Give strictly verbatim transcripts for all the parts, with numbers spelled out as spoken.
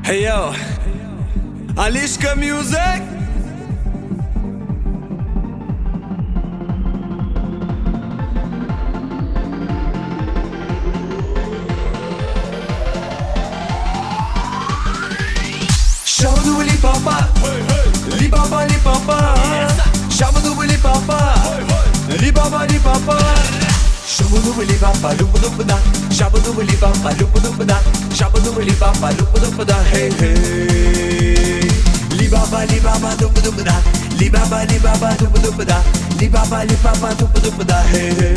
Hey yo, Alishka Music. Shabadubali papa, li baba li papa. Shabadubali papa, li baba li papa. Shabadubali papa, lupa dupa da. Shabadubali papa, lupa dupa da. Shabadubali papa, lupa dupa da. Hey hey. Li baba li baba dupa dupa da. Li baba li baba dupa dupa da. Li baba li papa dupa dupa da. Hey hey.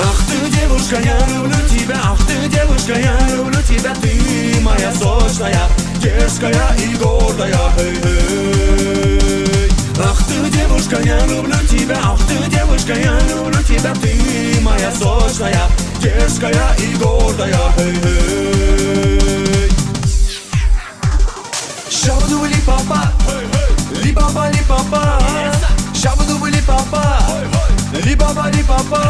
Ах ты, девушка, я люблю тебя, ах ты, девушка, я люблю тебя, ты моя сочная, дерзкая и гордая, хей-хей. Ах ты, девушка, я люблю тебя, ах ты, девушка, я люблю тебя, ты моя сочная, дерзкая и гордая, хей-хей. Shabadubali papa, li baba li papa. Shabadubali papa, li baba li papa.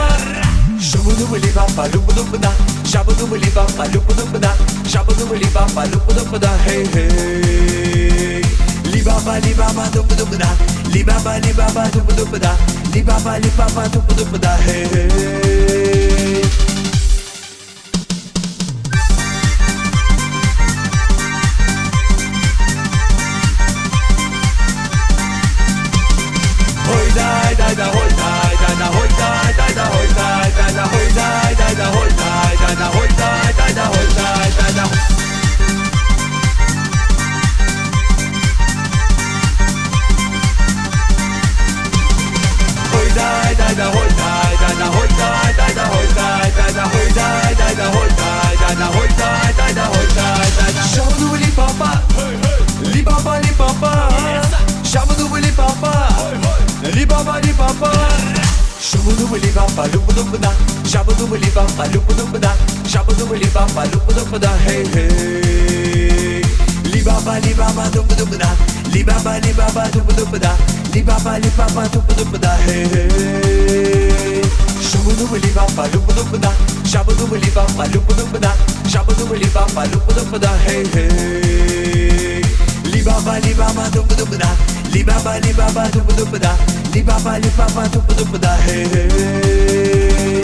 Shabadubali papa, lupa dupa da. Shabadubali papa, lupa dupa da. Shabadubali papa, lupa dupa da. Hey hey. Li baba li baba dupa dupa da. Li baba li baba dupa dupa da. Li baba li papa dupa dupa da. Hey hey. Shabadubali papa, li baba li papa. Shabadubali papa, li baba li papa. Shabadubali papa, lupa dupa da. Shabadubali papa, lupa dupa da. Shabadubali papa, lupa dupa da. Hey hey. Li baba li baba dupa dupa da. Li baba li baba dupa dupa da. Li baba li papa dupa dupa da. Hey hey. Shabadubali papa, lupa dupa da. Shabadubali papa, lupa dupa da. Shabadubali papa, lupa dupa da. Hey hey. Li baba li baba dupa dupa da. Li baba li baba dupa dupa da. Li baba li papa dupa dupa da. Hey hey.